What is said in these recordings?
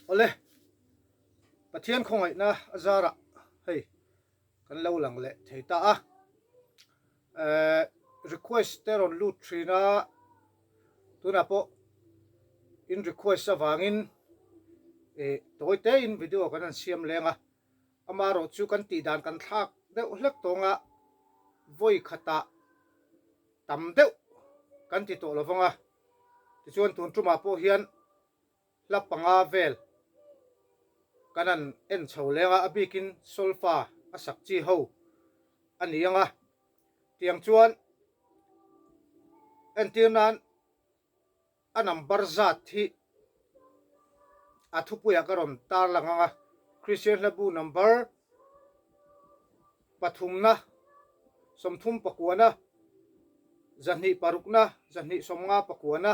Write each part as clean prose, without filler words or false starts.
Awle, Pathian khawngaihna a zarah hei kan lo lang leh thei ta a. Eh, request te rawn lut thin a, tunah pawh in request avangin eh tawi tein video kan han siam leng a. Amaherawh chu kan tih dan kan thlak deuh hlek tawng a, vawi khatah tam deuh kan ti tawh lovang a. Tichuan tun tumah pawh hian hla panga vel kan han en chho leng a, a bikin solfa a sak chi ho a ni ang a. Tiang chuan entir nan a number zat hi a thupuiah ka rawn tar lang ang a, Kristian hlabu number pathumna, sawmthum pakuana, zahnih parukna, zahnih sawmnga pakuana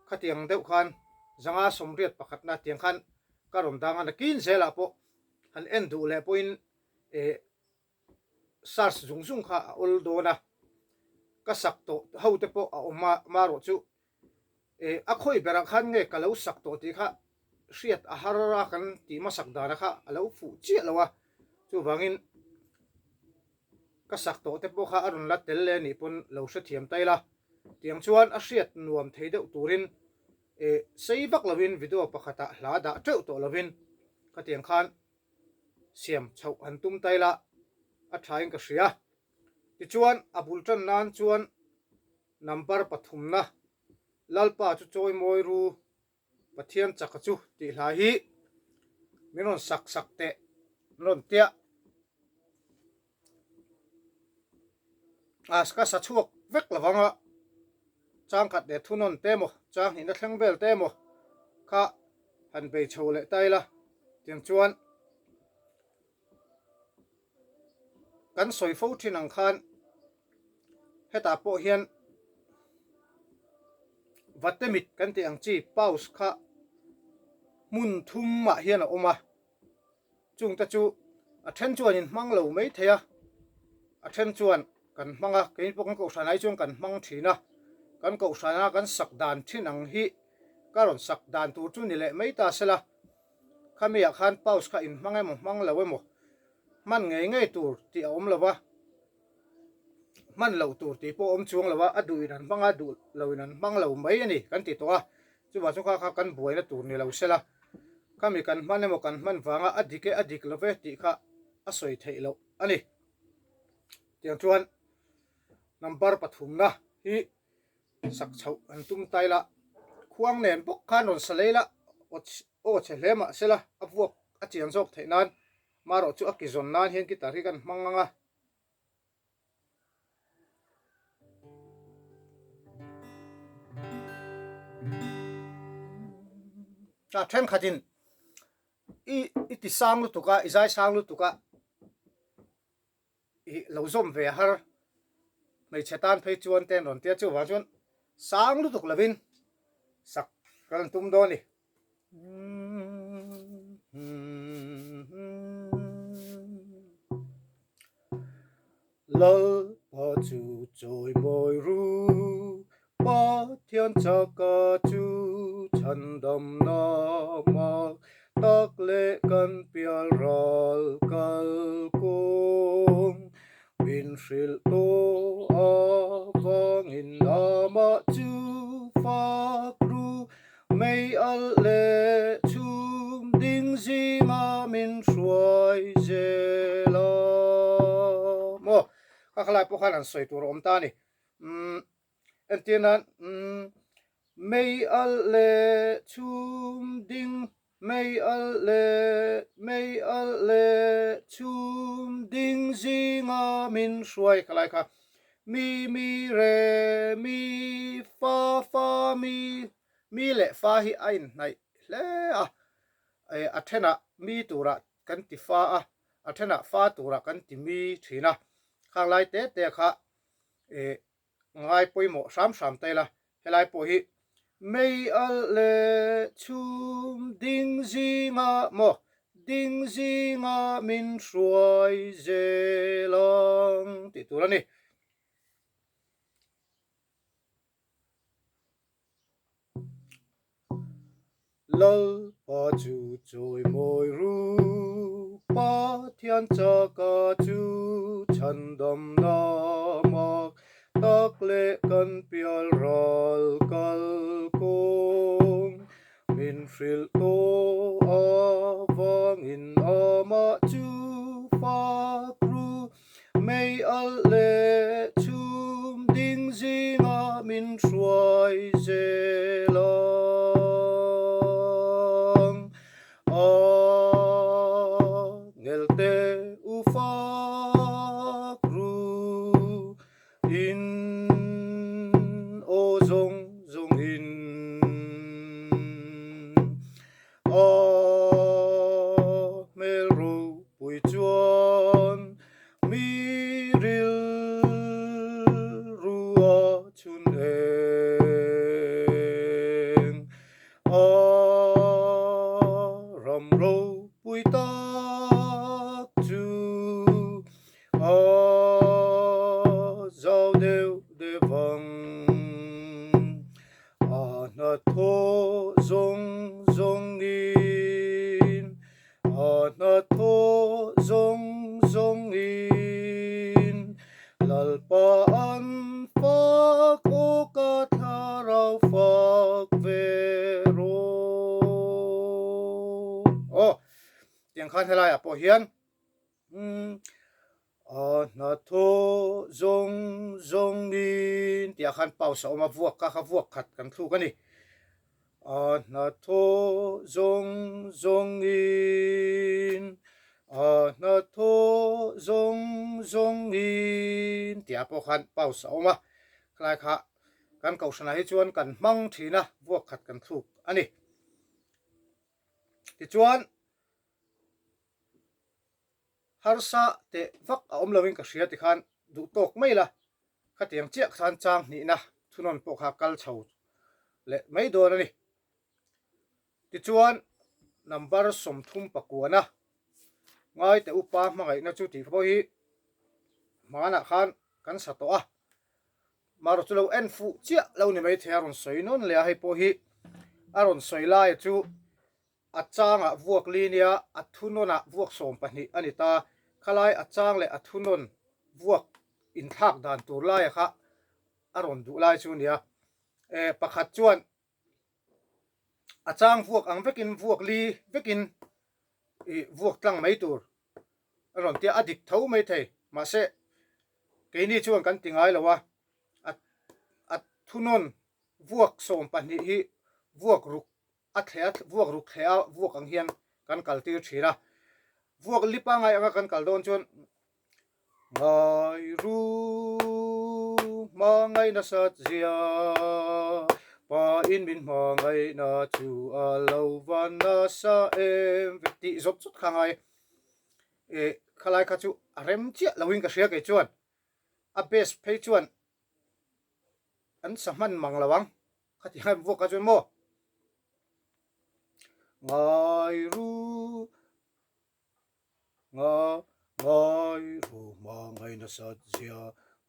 khatiang deuh khan zanga sawmriat pakhatna tiang khan ka rawn dang a, nakin zelah pawh han en duh leh pawhin eh search zung zung kha a awl dawn a, ka sak tawh ho te pawh a awm a, marawh chu eh a khawi berah khan nge ka lo sak tawh tih kha hriat a har a kan tih hmasak dana kha a lo fuh chiah lo a, chuvangin ka sak tawh te pawh kha a rawn la tel leh anih pawn lo hrethiam ta ila, tiang chuan a hriat nuam thei deuh turin eh sei vak lovin video pakhatah hla dah teuh tawh lovin khatiang khan siam chhoh han tum ta ila a thain ka hria. Tichuan a bul tan nan chuan number pathumna Lalpa chu chawi mawi ru Pathian chaka chu tih hla hi min rawn sak sak teh min rawn tia. A ka sa chhuak vek lo vang a, changkhat leh thunawn te emaw chang hnihna thleng vel te emaw kha han bei chho leh ta ila tiang chuan kan sawi fo thin ang khan hetah pawh hian vatemit kan tih ang chi pause kha hmun thumah hian a awm a. Chungte chu a then chuan in hmang lo mai thei a, a then chuan kan hmang a, keini pawh kan kohhran ai chuan kan hmang thin a, kan kohhrana kan sak dan thin ang hi ka rawn sak dan tur chu ni leh mai ta sela, khami ah khan pause kha in hmang emaw hmang lo emaw hman ngei ngei tur tih a awm lo va, hman loh tur tih pawh a awm chuang lo a, a duh in an hmang a, duh lo in an hmang lo mai a ni kan ti tawh a, chuvang chu kha kha kan buaina tur ni lo sela. Khami kan hman emaw kan hman vanga a dik e a dik lo ve tih kha a sawi theih loh a ni. Tiang chuan number pathumna hi sak chhoh an tum ta ila, khuang nen bawk khan rawn sa lei la, aw chhe hle mah sela a vuak a chian zawk theih nan marawh chu a ki zawn nan hian guitar hi kan hmang ang a. A thenkhatin i i ti sang lutuk a i zai sang lutuk a i lo zawm ve har hmeichhe tan phei chuan te an rawn tia chuvang chuan sang lutuk lovin sak kan tum dawn a ni. Lalpa chu chawi mawi ru, Pathian chaka chu chhandamna mak tak leh kan pial ral kal kawng. Min hrilh tawh avangin amah chu fak ru, Mei alh leh chhum ding zinga min hruai zel a. Maw, kha khalai pawh khan an sawi tur a awm ta a ni. Umm, entir nan, umm, mei alh leh chhum ding, mei alh leh, mei alh leh chhum ding zinga min hruai khalai kha. Mi, mi, re, mi, fa, fa, mi. Mi leh fa hi a inhnaih hle a, a thenah mi turah kan ti fa a, a thenah fa turah kan ti mi thin a, khang lai te te kha ngai pawimawh hram hram ta ila, helai pawh hi mei alh leh chhum ding zinga maw ding zinga min hruai zel ang tih tur a ni. Lalpa chu chawimawi ru, Pathian chaka chu chhandamna mak tak leh kan pial ral kal kawng. Min hrilh tawh avangin amah chu fak ru. Mei alh leh chhum ding zingah min hruai zel ang. A ngelte u fak ru in aw zawng zawng in. A hmel ropui chuan mi rilru a chhun eng. A ram ropui tak chu a zau deuh deuh vang. A hnathawh zawng zawngin, a hnathawh zawng zawngin, Lalpa an fak aw ka thlarau fak ve rawh. Aw, tiang khan helaiah pawh hian A hnathawh zawng zawngin tih ah khan pause a awm a, vuak kha kha vuak khat kan thluk a ni. A hnathawh zawng zawngin, a hnathawh zawng zawngin tih ah pawh khan pause a awm a, khalai kha kan kohhranah hi chuan kan hmang thin a, vuak khat kan thluk a ni. Tichuan. Harsa teh vak a awm loin ka hria tikhan duh tawk mai la, khatiang chiah khan chang hnihna thunawn pawh kha kal chho leh mai dawn a ni. Tichuan number 36na Ngaite upa hmangaihna chu tih pawh hi hmanah khan kan sa tawh a, marawh chu lo en fuh chiah lo ni maithei a rawn sawi nawn leh a, hei pawh hi a rawn sawi laia chu A changah vuak li nia a thunawnah vuak 12 a ni ta. Khalai a chang leh a thunawn vuak inthlak dan tur laia kha a rawn duh lai chu nia. E, pakhat chuan a chang vuak ang vekin vuak li vekin i vuak tlang mai tur a rawn tia a dik tho mai thei. Mahse, keini chuan kan ti ngai lo a, a a thunawn vuak 12 hi vuak ruk a thleh a, vuak ruk thleh a vuak ang hian kan kal tir thin a, vuak li pangai anga kan kal dawn chuan Ngai ru hma ngai nasat zia, pa in min hma ngaihna chu a lo van nasa em ve tih zawt zawt kha ngai e, khalai kha chu a rem chiah loin ka hria kei chuan a best phei chuan an sa hman mang lo ang. Khati han vuak kha chuan maw? Ngai ru nga ngai ru hma ngai nasat zia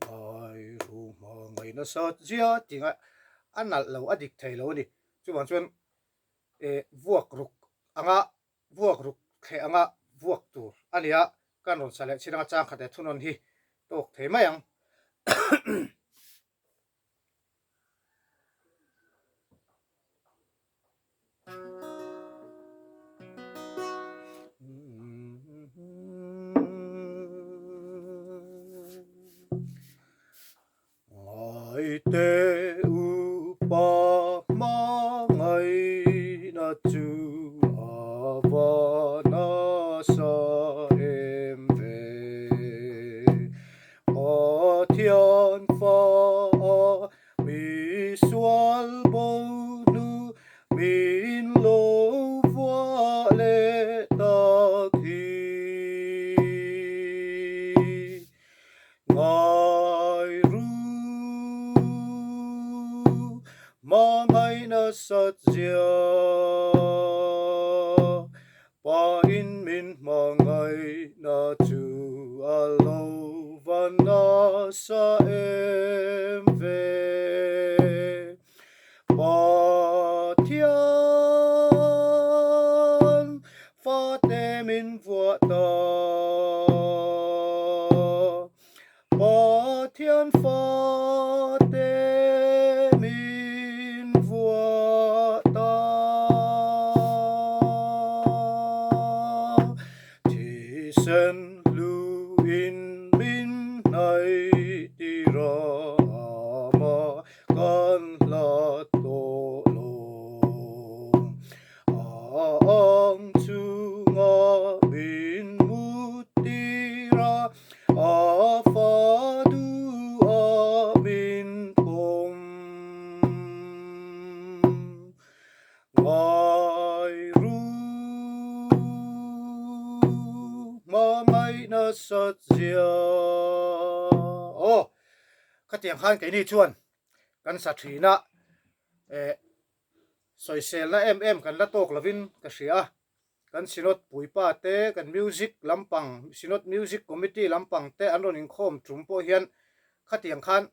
ngai ru hma ngai nasat zia tih nga a nalh lo a dik thei lo a ni. Chuvang chuan eh vuak ruk anga vuak ruk thleh anga vuak tur a ni a, kan rawn sa leh chin anga chang khat leh thunawn hi tawk thei mai ang. Ngaite upa hmangaihna chu a va nasa em ve. Pathian fa a misual bo hnu min lo vuah leh tak hi. Ngai ru hmangaihna sat zia Pa in min hmangaihna chu a lo va nasa em ve. Pathian. min vuah ta. Pathian fate min vuah ta. Thisen hluin min hnaih tir a, amah kan hlat tawh lo. A ang chunga min mut tir a, a fa duh a min pawm. Ngai ru hmangaih nasat zia. Aw, khatiang khan keini chuan kan sa thin a, eh sawiselna em em kan la tawk lovin ka hria a, kan Synod puipa te, kan music lampang, Synod Music Committee lampang te an rawn inkhawm tum pawh hian khatiang khan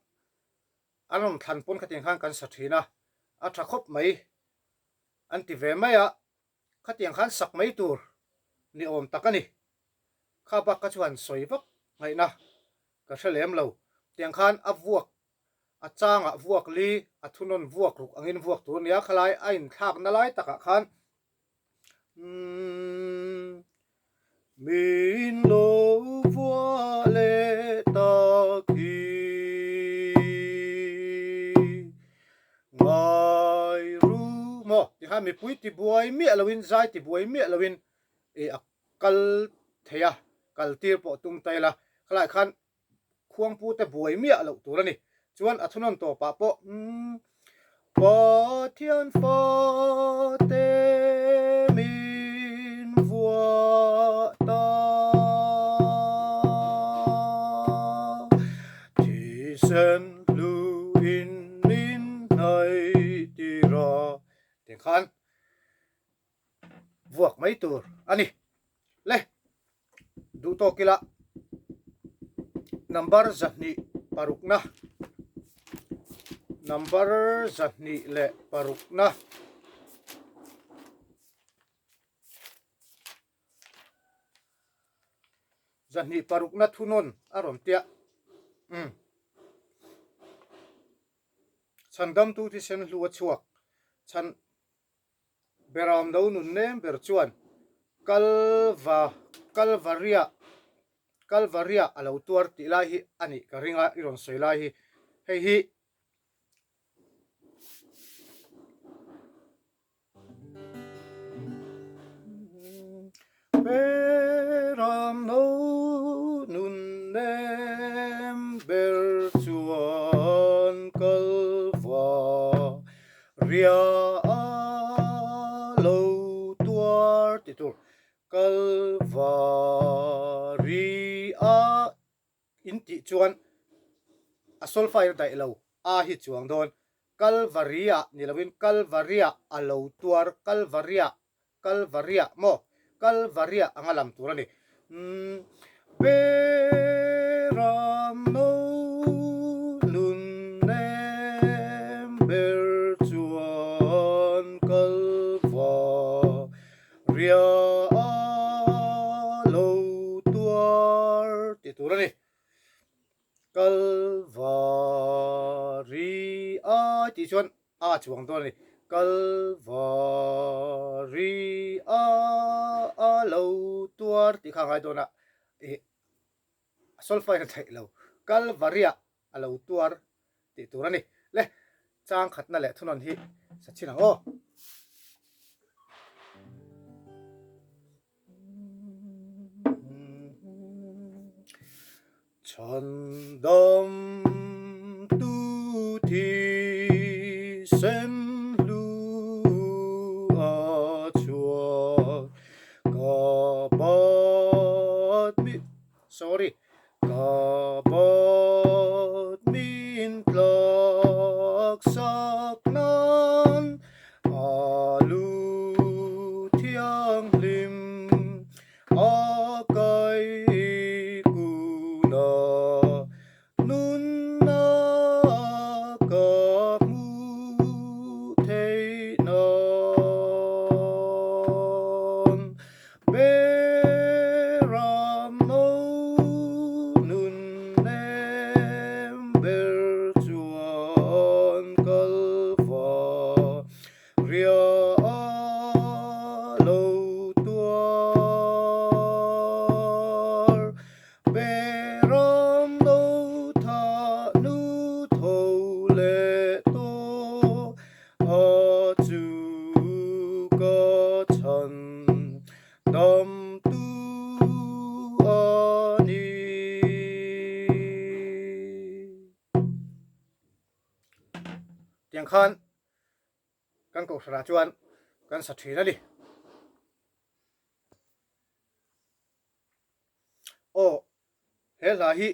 An rawn thlan pawn khatiang khan kan sa thin a, a tha khawp mai an ti ve mai a, khatiang khan sak mai tur ni awm tak a ni. Kha bak kha chuan sawi vak ngaihna ka hre lem lo. Tiang khan a vuak, a changah vuak li, a thunawn vuak ruk angin vuak tur a nia, khalai a inthlakna lai takah khan Umm, min lo vuah leh tak hi. Ngai ru maw tikhan mipui tibuai miah loin zai tibuai miah loin ih a kal thei a, kal tir pawh tum ta ila khalai khan khuangpu te buai miah loh tur a ni. Chuan a thunawn tawpah pawh umm Pathian fate min vuah ta thisen hluin min hnaih tir a tih khan vuak mai tur a ni. Le duh tawk ila number 206na number 206na 206na thunawn a rawn tia um chhandamtu thisen hlu a chhuak chhan Beram lo nun nem ber chuan Kalva Kalvaria Kalvaria a lo tuar tih lai hi a nih ka ring a, i rawn sawi lai hi. Hei hi Beram lo nun nem ber chuan Kalva Ria a lo tuar ti tur Kalvari a in tih chuan a solfa in a daih lo a hi chuang dawn Kalvaria ni lovin Kalvaria a lo tuar Kalvaria Kalvaria maw Kalvaria anga lam tur a ni. Umm Beram no nun nem ber chuan Kalvaria a lo tuar tih tur a ni. Kalvaria tih chuan a chuang dawn a ni. Kalvari a a lo tuar tih kha a ngai dawn a, ih a solfa in a theih lo. Kalvaria a lo tuar tih tur a ni. Le chang khatna leh thunawn hi sa chin ang aw. Chhandam tu thisen hlu a chhuak ka bat mi sorry ka bat min tlak sak nan a lu thianghlim A kai kuna nunna ka hmu. Ria a lo tuar. Beram no tha nu tho leh tawh a chu ka chhan dam tu a ni. Tiang khan kan kohhranah chuan kan sa thin a ni. Aw, he hla hi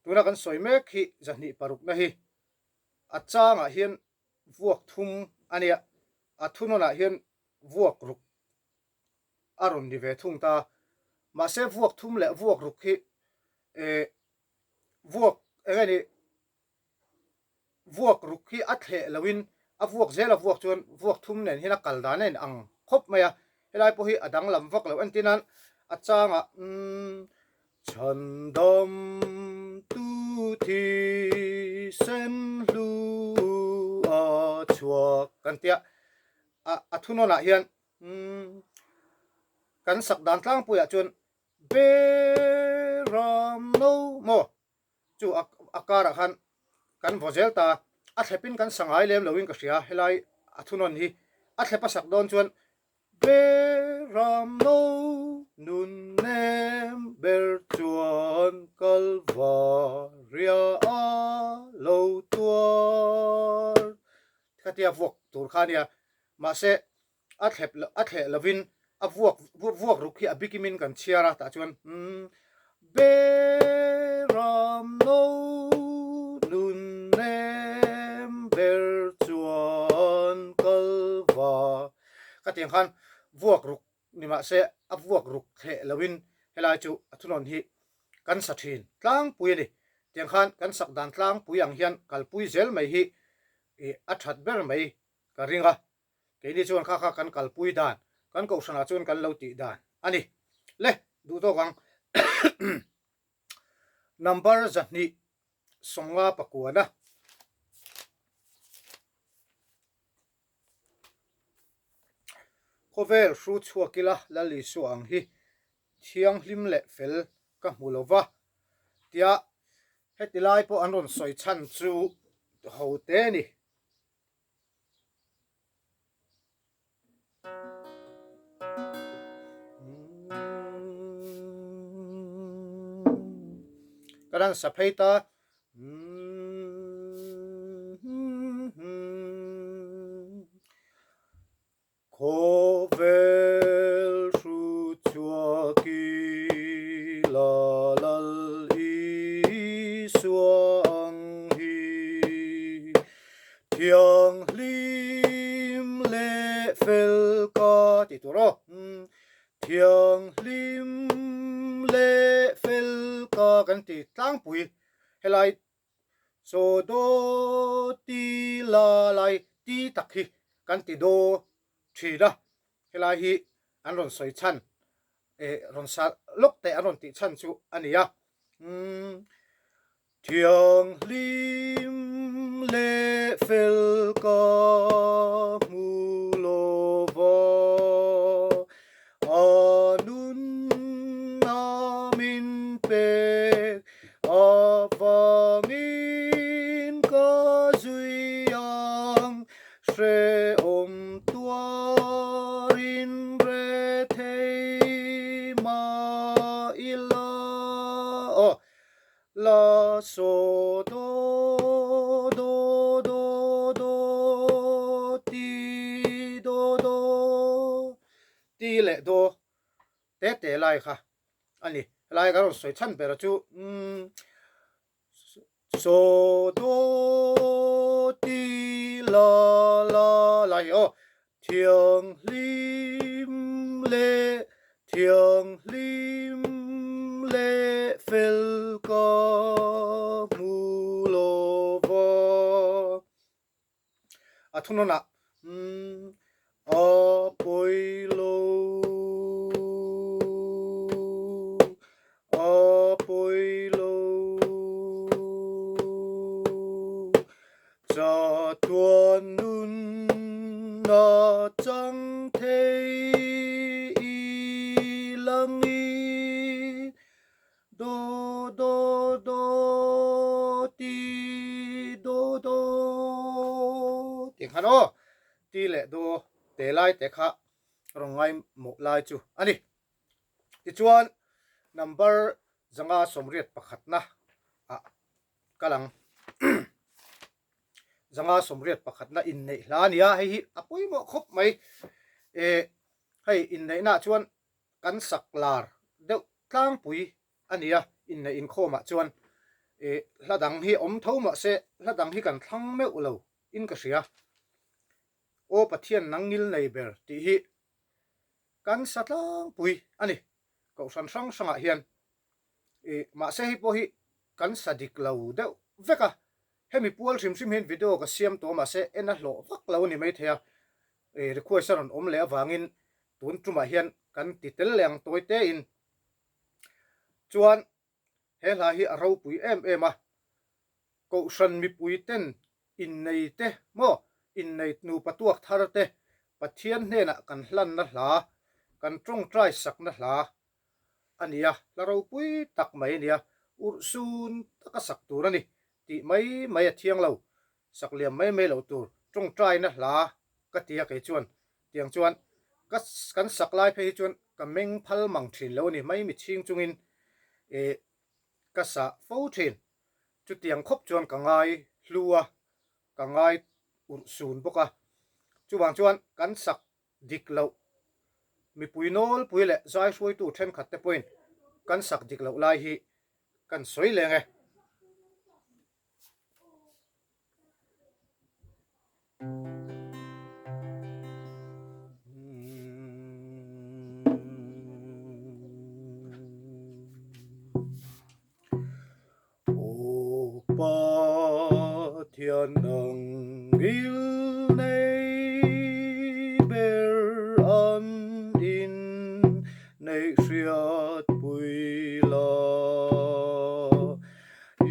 tuna kan sawi mek hi zahnih parukna hi a changah hian vuak thum a nia, a thunawnah hian vuak ruk a rawn ni ve thung ta. Mahse vuak thum leh vuak ruk hi eh vuak eng nge ni vuak ruk hi a thleh loin a vuak zel a vuak chuan vuak thum nen hian a kal dan a in ang khawp mai a, helai pawh hi a danglam vak lo entir nan a changah umm chhandam tu thi sen hlu a chhuak kan tia a a thunawnah hian umm kan sak dan tlangpuiah chuan Beram no maw chu a karah khan kan vaw zel ta, a thlepin kan sa ngai lem loin ka hria helai a thunawn hi a thlep a sak dawn chuan Beram no nun nem ber chuan Kalvaria a lo tuar khatia vuak tur kha ania mahse a thlep a thleh lovin a vuak vuak ruk hi a bikimin kan chhiar a tah chuan umm Beram no nun nem ber chuan kal va ka tiang khan vuak ruk ni mahse a vuak ruk thleh loin helai chu a thunawn hi kan sa thin tlangpui a ni tiang khan kan sak dan tlangpui ang hian kalpui zel mai hi ih a that ber mai ka ring a. Keini chuan kha kha kan kalpui dan, kan kohhranah chuan kan lo tih dan a ni. Le, duh tawk ang. Number 200 50 na. Khawvel hru chhuak ila Lal Isua ang hi thianghlim leh fel ka hmu lo va tia heti lai pawh an rawn sawi chhan chu ho te a ni. Ka lan sa phei ta. Khawvel hru chhuak i la Lal Isua ang hi Thianghlim leh fel ka ti tur aw. Thianghlim leh fel ka kan ti tlangpui helai Chaw do ti la lai ti tak hi kan ti do thin a, helai hi an rawn sawi chhan eh rawn sa lawk teh an rawn tih chhan chu a ni a. Umm Thianghlim leh fel ka hmu lo va, a nunna min pek Avangin ka zui ang, hrehawm tuarin rethei mah ila. Aw, la saw do do do do ti do do ti leh do te te lai kha. a ni. Helai kan rawn sawi chhan ber chu umm saw do ti la la la hi aw thianghlim leh thianghlim leh fel ka hmu lo va. A thunawnah umm a pawi lo, a pawi lo, chatuan nun. na chang thei i langin do do do ti do do tih khan aw ti leh do te lai te kha rawn ngaimawh lai chu a ni. Tichuan number 181 na ah kal ang. 181 na inneih hla a ni a, hei hi a pawimawh khawp mai. E hei inneihna ah chuan kan sak lar deuh tlangpui a ni a, inneih inkhawm ah chuan e hla dang hi awm tho mahse hla dang hi kan thlang meuh lo in ka hria. Aw Pathian nang ngil nei ber tih hi kan sa tlangpui a ni. Kohhran hrang hrangah hian ih mahse hei pawh hi kan sa dik lo deuh vek a, hemi pual hrim hrim hian video ka siam tawh mahse en a hlawh vak lo a ni maithei a, ih request a rawn awm leh avangin tun tumah hian kan ti tel leh ang tawi tein chuan He hla hi a ropui em em a, Kohhran mipui ten innei te maw, innei nupa tuak thar te Pathian hnenah kan hlanna hla, kan tawngtai sakna hla a ni a, hla ropui tak mai a ni a, urhsun taka sak tur a ni tih mai mai a thiang lo, sak liam mai mai loh tur tawngtaina hla ka ti a kei chuan tiang chuan ka kan sak lai phei hi chuan ka meng phal mang thin lo a ni mai mi chhing chungin eh ka sah fo thin chutiang khawp chuan ka ngai hlu a ka ngai urh sun bawk a chuvang chuan kan sak dik loh mipui nawlpui leh zai hruaitu thenkhat te pawhin kan sak dik loh lai hi kan sawi leng e. Aw Pathian nang ngil nei ber an in neih hriat pui la. I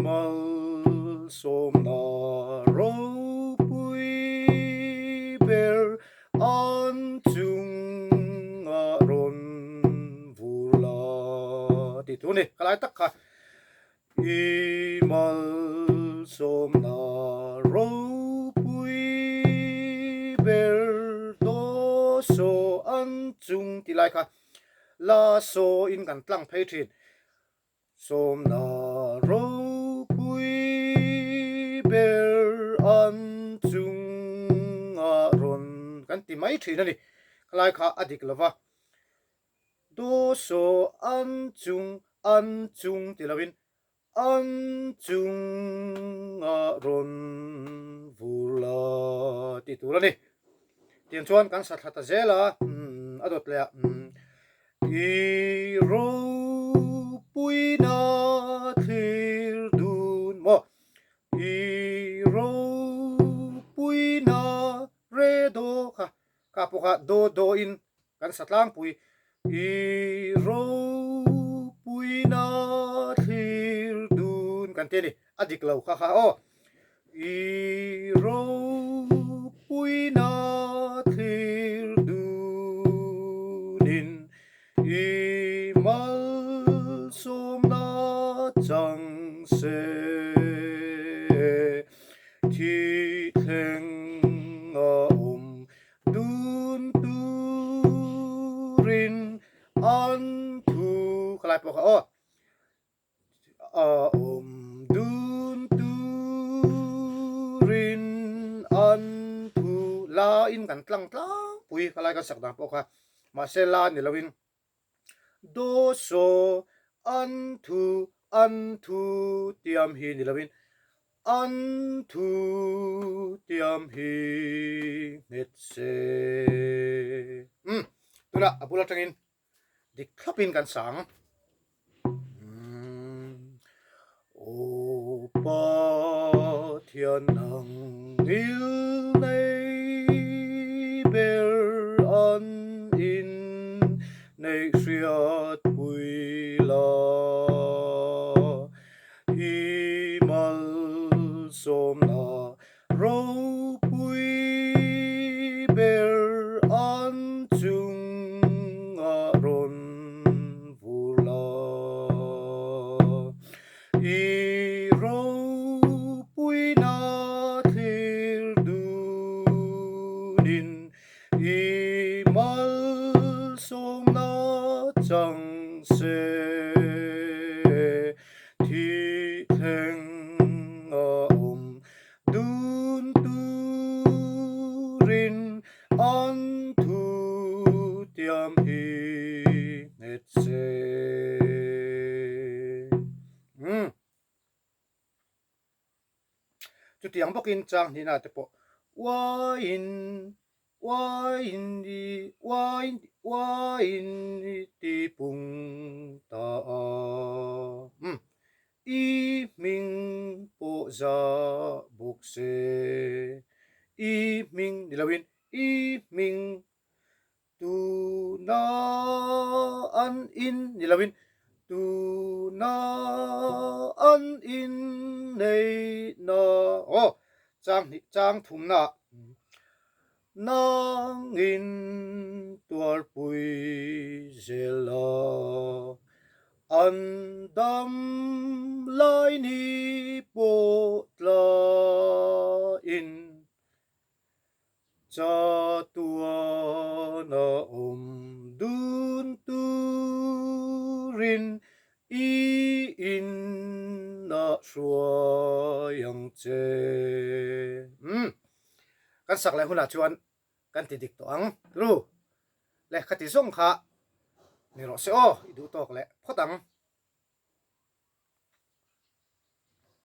malsawmna ropui ber an chungah rawn vur la tih tur a ni. Ka lai tak kha I malsawmna ropui ber daw saw an chung tih lai kha la saw in kan tlang phei thin. Sawmna ropui ber an chungah rawn kan ti mai thin a ni. Khalai kha a dik lova, Do saw an chung an chung ti lovin an chungah rawn vur la tih tur a ni. Tiang chuan kan sa thla ta zel a, a dawt leh a. I ropuina thlir dun maw? I ropuina re do kha kha pawh kha do do in kan sa tlangpui. I ropuina thlir dun kan ti a ni. A dik lo kha kha aw. I ropuina thlir dunin i malsawmna chang se thi thleng a awm dun turin an thu khalai pawh kha aw. A awm dun turin an thu la in kan tlang tlangpui khalai kan sak dan pawh kha mahse la ni loin do saw an thu an thu tiam hi ni loin an thu tiam hi nghet se umm tunah a bul atangin Dik thlapin kan sang. Aw Pathian nang ngil nei ber an in neih hriat pui la. I malsawmna ropui ber an chungah rawn vur la. I ropuina thlir dunin i malsawmna chang se. Thih thleng a awm dun turin an thu tiam hi nghet se. Umm. Chutiang bawkin chang hnihna te pawh uaiin uaiin i uaiin uaiin i ti pung ta a. Umm. I hming pawh za bawk se. I hming ni loin i hming Tuna an in ni loin tuna an in nei na aw chang hnih chang thumna nangin tuarpui zel la an dam lai ni pawh tlain Chatuan a awm dun turin i inah hruai ang che. Umm. Kan sak leh hunah chuan kan ti dik tawh ang. Ru. Le khati zawng kha ni rawh se aw, i duh tawk leh phawt ang.